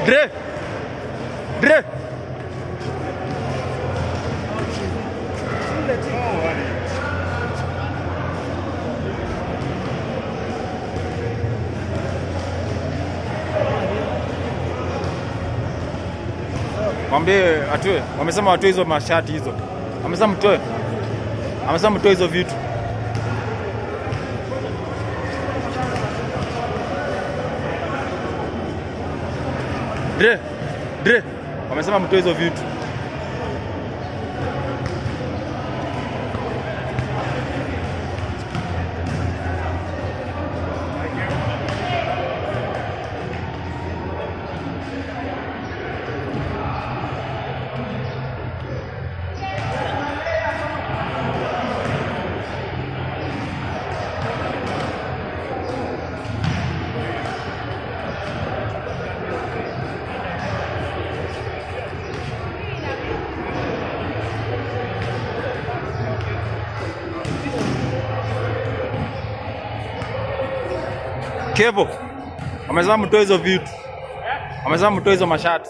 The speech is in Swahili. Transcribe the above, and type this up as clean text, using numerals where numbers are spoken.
Dre. Dre. Mwambie atoe. Wamesema watoe hizo mashati hizo. Wamesema mtoe. Amesema mtoe hizo vitu. Dre. Dre. Wamesema mtoe hizo vitu. Kevo. Wamesema mtoe hizo vitu. Wamesema mtoe hizo mashati.